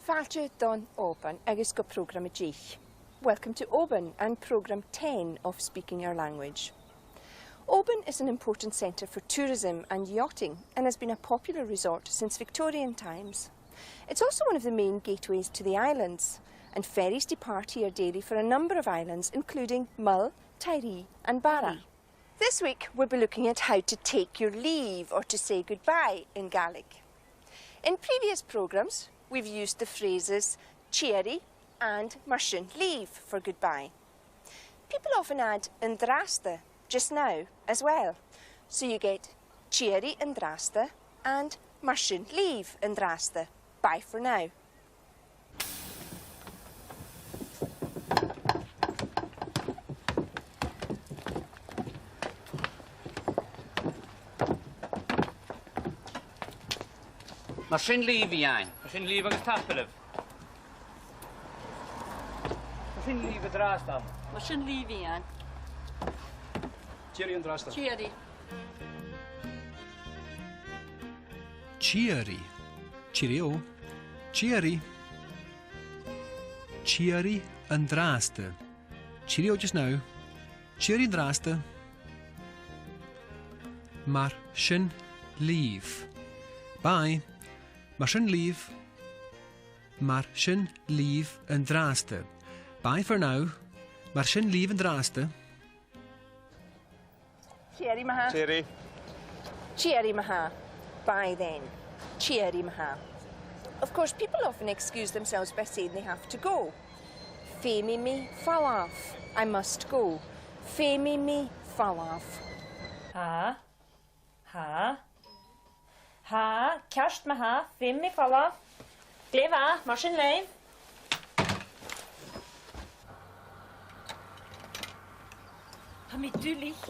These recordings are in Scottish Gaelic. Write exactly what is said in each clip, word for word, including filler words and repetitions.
Fàilte don Òban agus gu prògram a deich. Welcome to Oban and programme ten of Speaking Our Language. Oban is an important centre for tourism and yachting and has been a popular resort since Victorian times. It's also one of the main gateways to the islands, and ferries depart here daily for a number of islands, including Mull, Tiree and Barra. This week we'll be looking at how to take your leave or to say goodbye in Gaelic. In previous programmes, we've used the phrases tìoraidh and mar sin leibh for goodbye. People often add an-dràsta, just now, as well. So you get tìoraidh an-dràsta and mar sin leibh an-dràsta, bye for now. Mar sin leibh, Iain. Mar sin leibh agus tapadh leibh. Mar sin leibh an-dràsta. Mar sin leibh, Iain. Tìoraidh an-dràsta. Tìoraidh. Tìoraidh. Cheerio. Tìoraidh. Tìoraidh an-dràsta. Cheerio just now. Tìoraidh an-dràsta. Mar sin leibh. Bye. Mar sin leibh. Mar sin leibh an-dràsta. Bye for now. Mar sin leibh an-dràsta. Tìoraidh ma-thà. Tìoraidh. Tìoraidh ma-thà. Bye then. Tìoraidh ma-thà. Of course, people often excuse themselves by saying they have to go. Feumaidh mi falbh. I must go. Feumaidh mi falbh. Tha. Tha. Tha, ceart ma-thà, feumaidh mi falbh. Glè mhath, mar sin leibh. Tha mi duilich.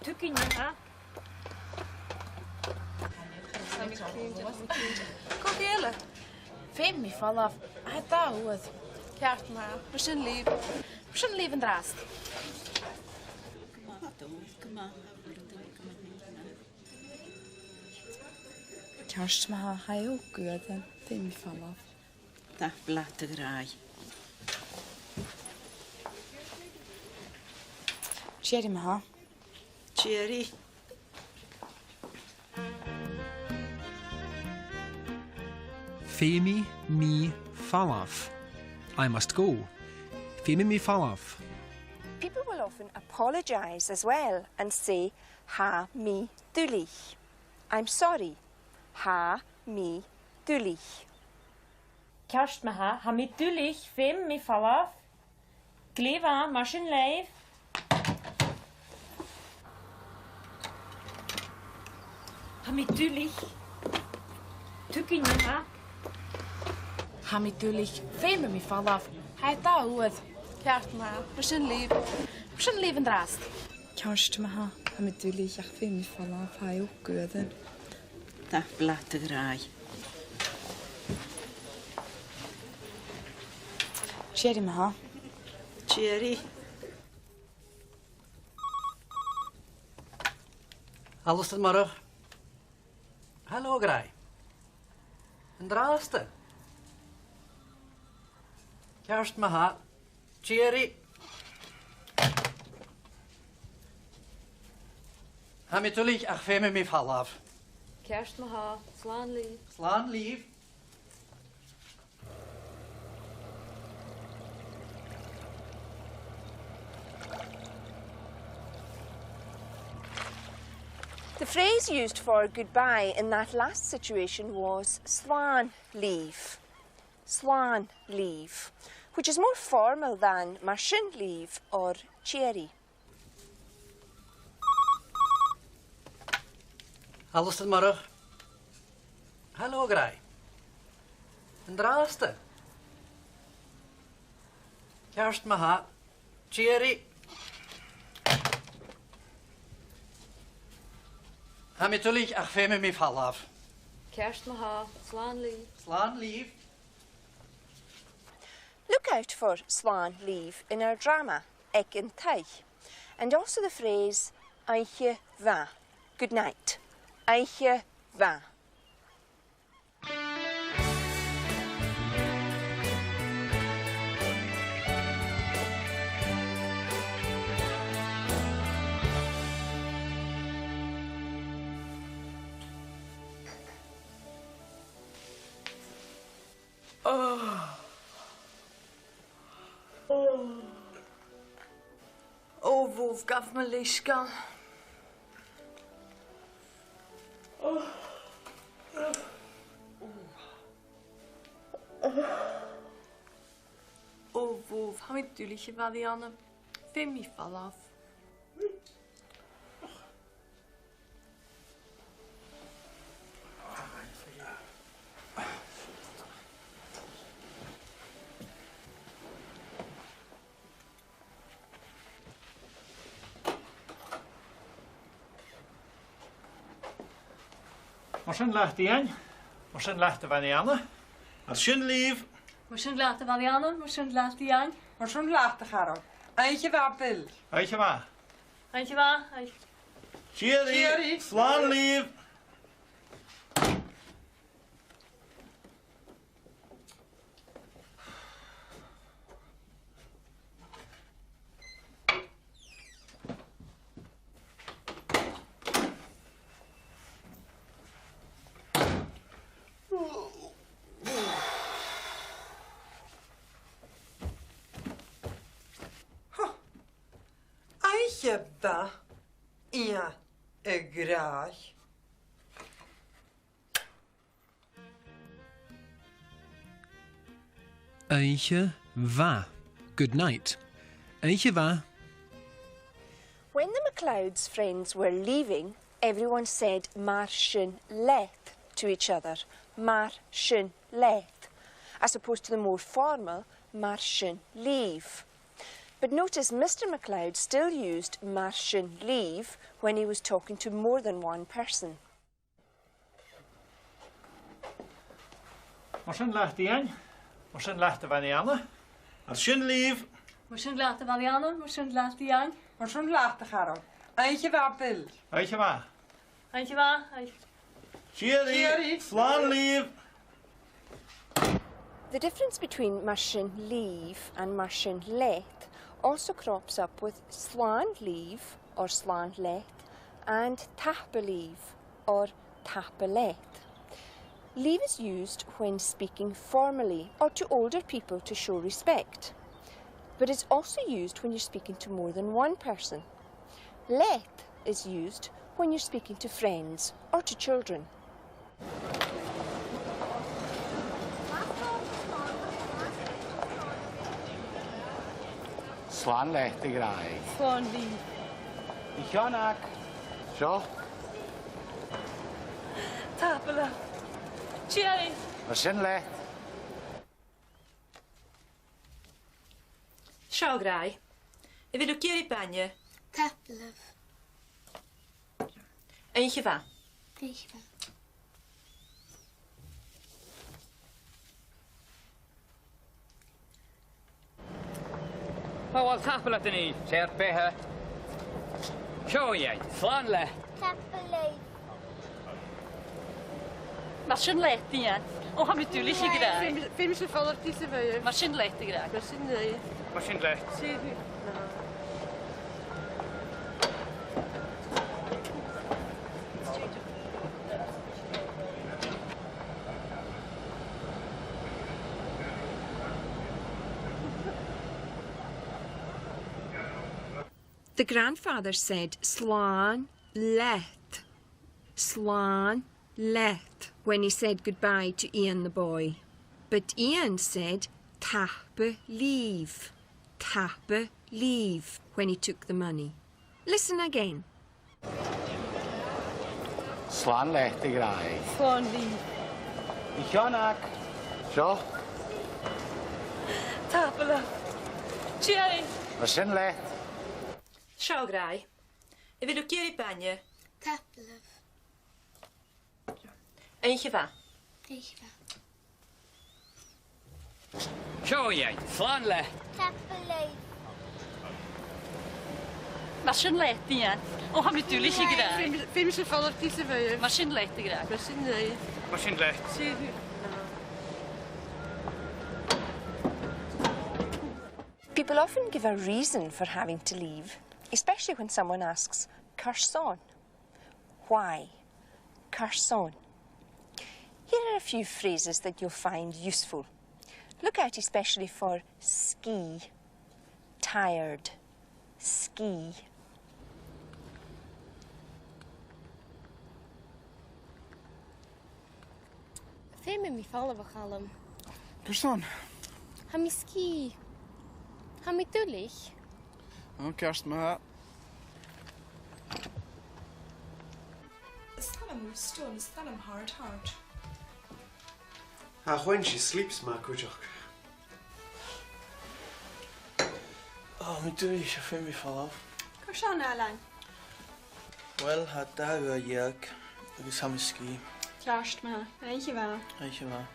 Tiugainn ma-thà. Cò eile? Feumaidh mi falbh. Tha, dà uair. Ceart ma-thà, mar sin leibh. Mar sin leibh an-dràsta. Ceart ma-thà, tha e òg uairean, feumaidh mi falbh. Tapadh leat, a ghràidh. Tìoraidh ma-thà. Tìoraidh. Feumaidh mi falbh. I must go. Feumaidh mi falbh. People will often apologise as well and say, tha mi duilich. I'm sorry. Tha mi duilich. Ceart ma-thà, tha mi duilich, feumaidh mi falbh. Glè mhath, mar sin leibh. Tha mi duilich. Tiugainn ma-thà. Tha mi duilich, feumaidh mi falbh. Tha e dà uair. Ceart ma-thà, mar sin leibh. Mar sin leibh an-dràsta. Ceart ma-thà, tha mi duilich ach feumaidh mi falbh, tha e òg uairean. Tapadh leat, a ghràidh. Tìoraidh ma-thà. Tìoraidh. Alasdair Murchadh. Halò, a ghràidh. An-dràsta. Ceart ma-thà. Tìoraidh. Tha mi duilich ach feumaidh mi falbh. Ceart ma-thà, slàn leibh. Slàn leibh. The phrase used for goodbye in that last situation was slàn leibh. Slàn leibh, which is more formal than mar sin leibh or tìoraidh. Alasdair Murchadh. Halò, a ghràidh. An-dràsta. Ceart ma-thà. Tìoraidh. Tha mi duilich ach feumaidh mi falbh. Ceart ma-thà, slàn leibh. Slàn leibh. Look out for slàn leibh in our drama, Aig an Taigh, and also the phrase oidhche mhath, good night, oidhche mhath. Ò, bhobh, gabh mo leisgeul. Ò, bhobh, tha mi duilich, a Mhàiri Anna. Feumaidh mi falbh. Mar sin leat, Iain. Mar sin leat, a Mhàiri Anna. Mar sin leibh. Mar sin leat, a Mhàiri Anna. Mar sin leat, Iain. Mar sin leat, a Charol. Oidhche mhath, Bill. Oidhche mhath. Oidhche mhath. Oidhche. Tìoraidh. Tìoraidh. Slàn leibh. Oidhche mhath, Iain a ghràidh. Oidhche mhath. Good night. Oidhche mhath. When the MacLeods' friends were leaving, everyone said "Mar sin leat" to each other. Mar sin leat. As opposed to the more formal "Mar sin leibh." But notice Mister MacLeod still used "Mar sin leibh" when he was talking to more than one person. Mar sin leat, Iain. Mar sin leat, a Mhàiri Anna. Mar sin leibh. Mar sin leat, a Mhàiri Anna. Mar sin leat, Iain. Mar sin leat, a Charol. Oidhche mhath, Bill. Oidhche mhath. Oidhche mhath. Oidhche. Tìoraidh. Tìoraidh. Slàn leibh. The difference between mar sin leibh and mar sin leat also crops up with slàn leibh or slàn leat and tapadh leibh or tapadh leat. Leibh is used when speaking formally or to older people to show respect, but it's also used when you're speaking to more than one person. Leat is used when you're speaking to friends or to children. Slàn leat, a ghràidh. Slàn leibh. Dìreach. Seo. Tapadh leibh. Tìoraidh. Mar sin leat. Seo, a ghràidh. A bheil thu ag iarraidh bainne? Tapadh leibh. Oidhche mhath. Oidhche mhath. Ò, uill, tapadh leat, a nighean. 'S e ur beatha. Seo, a Iain. Slàn leat. Tapadh leibh. Mar sin leat, a Iain. Ò, tha mi duilich, a ghràidh. Feumaidh, feumaidh sinn falbh a-rithist, a bheil? Mar sin leat, a ghràidh. Mar sin leat. Mar sin leat. Sin. The grandfather said, "Slàn leat. Slàn leat," when he said goodbye to Iain the boy. But Iain said, "Tapadh leibh. Tapadh leibh," when he took the money. Listen again. Slàn leat, a ghràidh. Slàn leibh. Dìreach. Seo. Tapadh leibh. Tìoraidh. Mar sin leat. Seo, a ghràidh. A bheil thu ag iarraidh bainne? Tapadh leibh. Oidhche mhath. Oidhche mhath. Seo, a Iain. Slàn leat. Tapadh leibh. Mar sin leat, a Iain. Ò, tha mi duilich, a ghràidh. Feumaidh, feumaidh sinn falbh a-rithist, a bheil? Mar sin leat, a ghràidh. Mar sin leat. Mar sin leat. Sin. People often give a reason for having to leave, especially when someone asks, "Carson?" Why? Carson? Here are a few phrases that you'll find useful. Look out especially for sgìth, tired. Sgìth. Feumaidh mi falbh, a Chaluim. Carson? Tha mi sgìth. Tha mi duilich. Ò, ceart ma-thà. Is toil leam ur stòl, is toil leam hard heart. Tha a' chuimhne sleeps math cuideachd. Ò, tha mi duilich, feumaidh mi falbh. Carson, Ailean? Uill, tha dà uair dheug agus tha mi sgìth. Ceart ma-thà. Oidhche mhath. Oidhche mhath.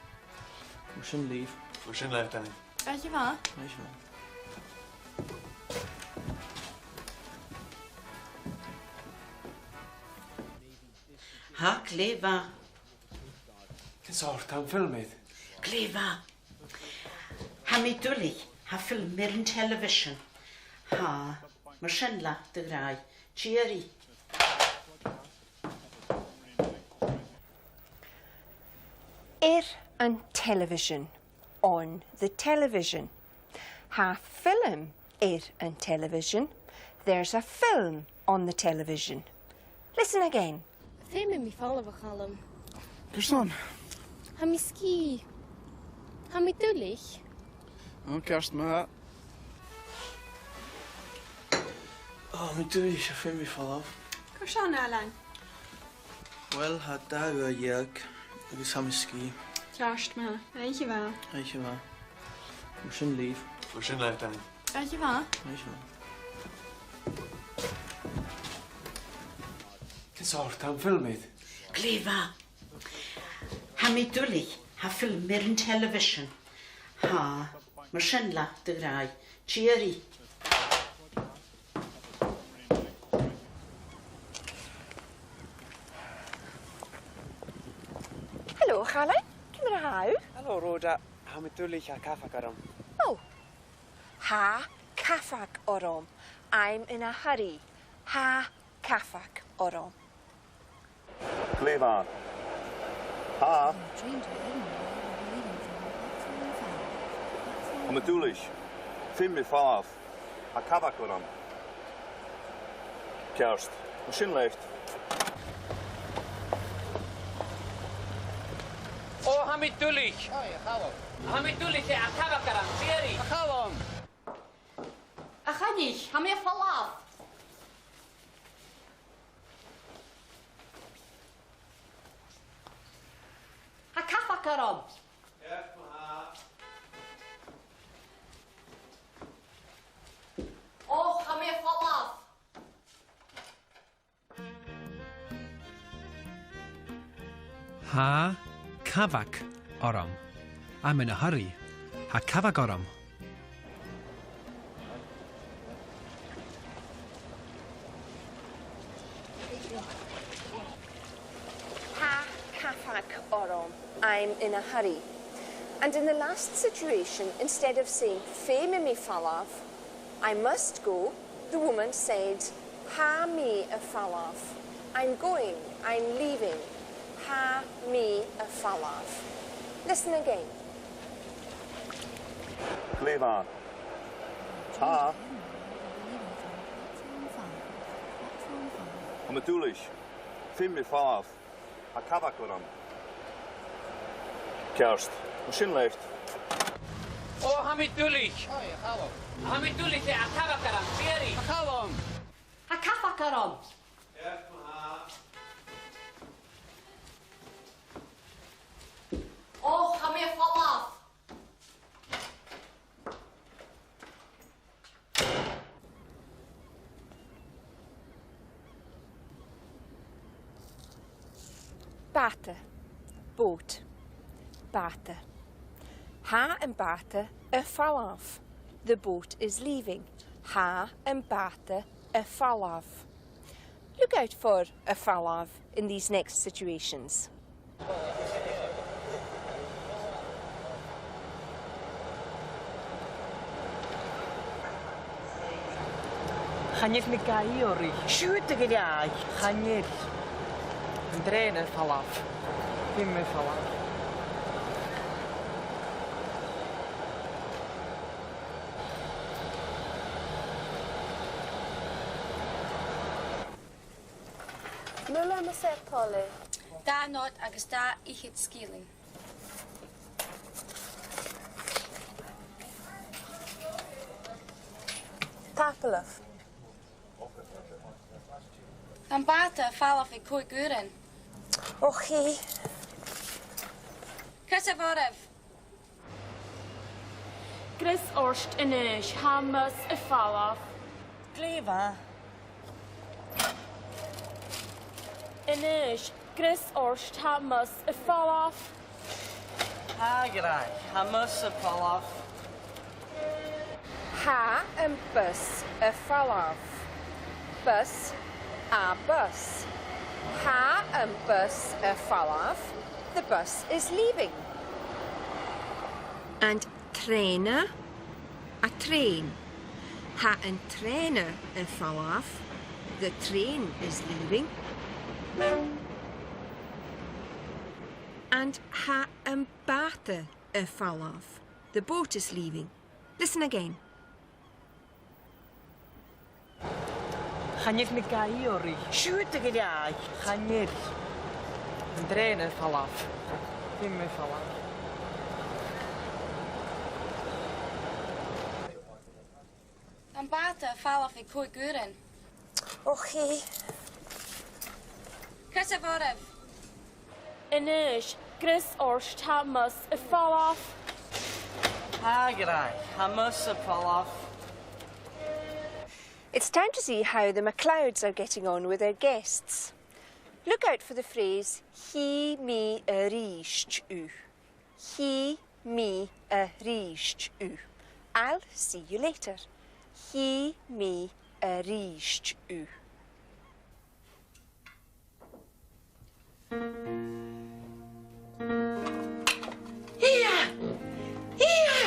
Mar sin leibh. Mar sin leibh, Danny. Oidhche mhath. Oidhche mhath. Tha, glè mhath. Is ort, tha am film air. Glè mhath. Tha mi duilich, tha film air an television. Tha, mar sin leat, a ghràidh. Tìoraidh. Air an television, on the television. Tha film air an television, there's a film on the television. Listen again. Feumaidh mi falbh, a Chaluim. Carson? Tha mi sgìth. Tha mi duilich. Ò, ceart ma-thà. Ò, tha mi duilich, feumaidh mi falbh. Carson, Ailean? Uill, tha dà uair dheug agus tha mi sgìth. Ceart ma-thà. Oidhche mhath. Oidhche mhath. Mar sin leibh. Mar sin leibh, Danny. Oidhche mhath. Oidhche mhath. Is ort, tha am film air. Glè mhath. Tha mi duilich, tha film air an television. Tha, mar sin leat, a ghràidh. Tìoraidh. Hello, a Chailein. Ciamar a tha thu? Hello, Rhoda. Tha mi duilich, tha cabhag orm. Ò. Tha cabhag orm. I'm in a hurry. Tha cabhag orm. Glè mhath. Tha. Tha mi duilich. Feumaidh mi falbh. Tha cabhag orm. Ceart. Mar sin leibh. Ò, tha mi duilich. Oi, a Chaluim. Tha mi duilich, tha cabhag orm. Tìoraidh. A Chaluim. A Choinnich, tha mi a' falbh. Tha cabhag orm. Ò, tha mi a' falbh. Tha cabhag orm. I'm in a hurry. Tha cabhag orm. Tha cabhag orm. I'm in a hurry. And in the last situation, instead of saying feumaidh mi falbh, I must go, the woman said, tha mi a' falbh. I'm going, I'm leaving. Tha mi a' falbh. Listen again. Glè mhath. Tha. Tha mi duilich. Feumaidh mi falbh. Tha cabhag orm. Ceart. Mar sin leibh. Ò, tha mi duilich. Oi, a Chaluim. Tha mi duilich, tha cabhag orm. Tìoraidh. A Chaluim. Tha cabhag orm. Ò, tha mi a' falbh. Bàta. Boat. Bàta. Tha am bàta a' falbh. The boat is leaving. Tha am bàta a' falbh. Look out for a' falbh in these next situations. Chan eil mi ga iarraidh. Siuthad, a ghràidh. Chan eil. An trèana a' falbh. Feumaidh mi falbh. Null a-nis, a Phòlaidh. Dà not agus dà fhichead sgillinn. Tapadh leibh. Tha am bàta a' falbh aig còig uairean. Och, chì. Greas oirbh. Greas ort a-nis, tha am bus a' falbh. Glè mhath. A-nis, greas ort, tha am bus a' falbh. Tha, a ghràidh, tha am bus a' falbh. Tha am bus a' falbh. Bus, a bus. Tha am bus a' falbh. The bus is leaving. And trèana, a train. Tha an trèana a' falbh. The train is leaving. And tha am bàta a' falbh. The boat is leaving. Listen again. Chan eil mi ga iarraidh. Siuthad, a ghràidh. Chan eil. An trèana a' falbh. Feumaidh mi falbh. Tha am bàta a' falbh aig còig uairean. Och, chì. Greas oirbh. A-nis, greas ort, tha am bus a' falbh. Tha, a ghràidh, tha am bus a' falbh. It's time to see how the MacLeods are getting on with their guests. Look out for the phrase, chì mi a-rithist thu. Chì mi a-rithist thu. I'll see you later. Chì mi a-rithist thu. Ia! Ia!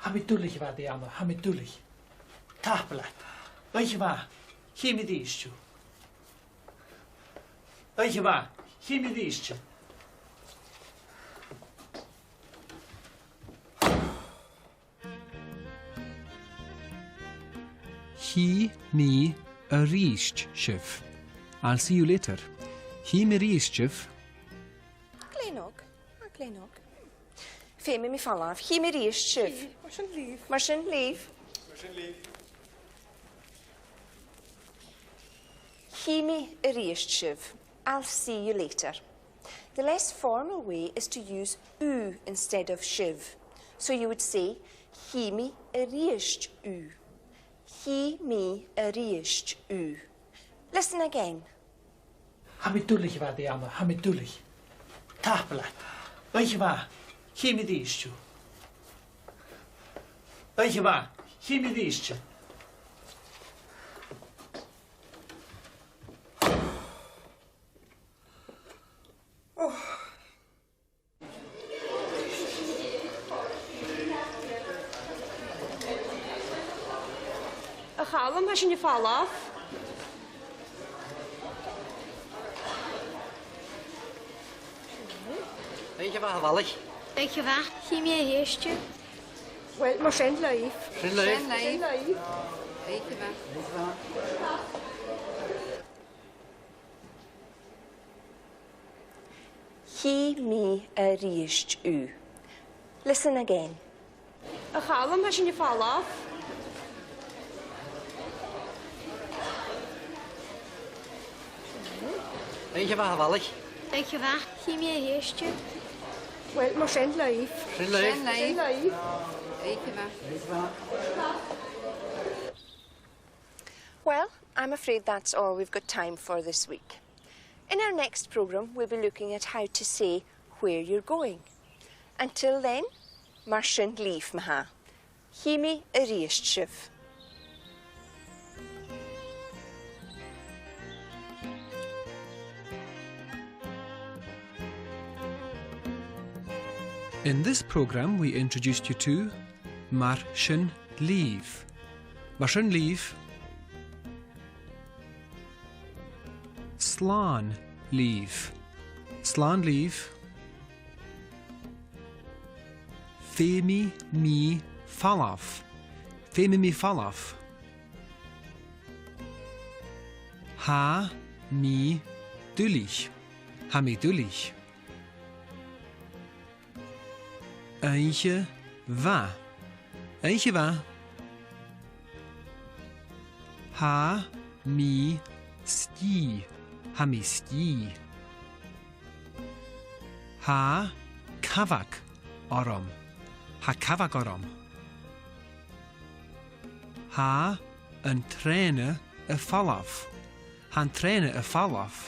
Tha mi duilich, a Mhadaidh Anna, tha mi duilich. Tapadh leat. Oidhche mhath, chì mi a-rithist thu. Oidhche mhath, chì mi a-rithist thu. Chì mi a-rithist sibh. I'll see you later. Chì mi a-rithist sibh. Glè mhath, glè mhath. Feumaidh mi falbh. Chì mi a-rithist sibh. Mar sin leibh. Mar sin leibh. Mar sin leibh. Chì mi a-rithist sibh. I'll see you later. The less formal way is to use thu instead of sibh. So you would say, chì mi a-rithist thu. Chì mi a-rithist thu. Listen again. Tha mi duilich, a Mhadaidh Anna, tha mi duilich. Tapadh leat. Oidhche mhath, chì mi a-rithist thu. Oidhche mhath, chì mi a-rithist thu. A Chaluim, tha sinn a' falbh. Oidhche mhath, a bhalaich. Oidhche mhath. Chì mi a-rithist thu. Uill, mar sin leibh. Sin leibh. Sin leibh. Oidhche mhath. Chì mi a-rithist thu. Listen again. A Chaluim, tha sinn a' falbh. Oidhche mhath, a bhalaich. Oidhche mhath. Chì mi a-rithist thu. Uill, mar sin leibh. Sin leibh. Sin leibh. Oidhche mhath. Well, I'm afraid that's all we've got time for this week. In our next programme, we'll be looking at how to say where you're going. Until then, mar sin leibh ma-thà. Chì mi a-rithist sibh. In this programme we introduced you to mar sin leibh. Mar sin leibh. Slàn leibh. Slàn leibh. Feumaidh mi falbh. Feumaidh mi falbh. Tha mi duilich. Tha mi duilich. Oidhche mhath. Oidhche mhath. Tha mi sgìth. Tha mi sgìth. Tha cabhag orm. Tha cabhag orm. Tha an trèana a' falbh. Tha an trèana a' falbh.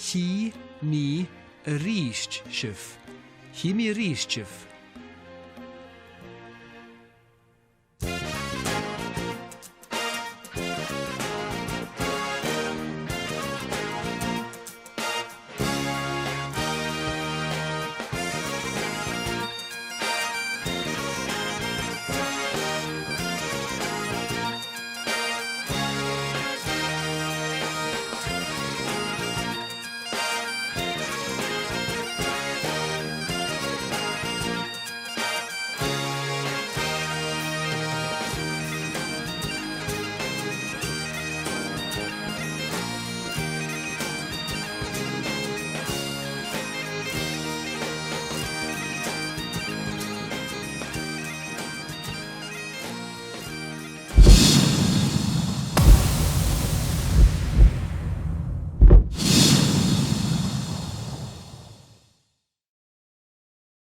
Chì mi a-rithist sibh. Chì mi a-rithist sibh.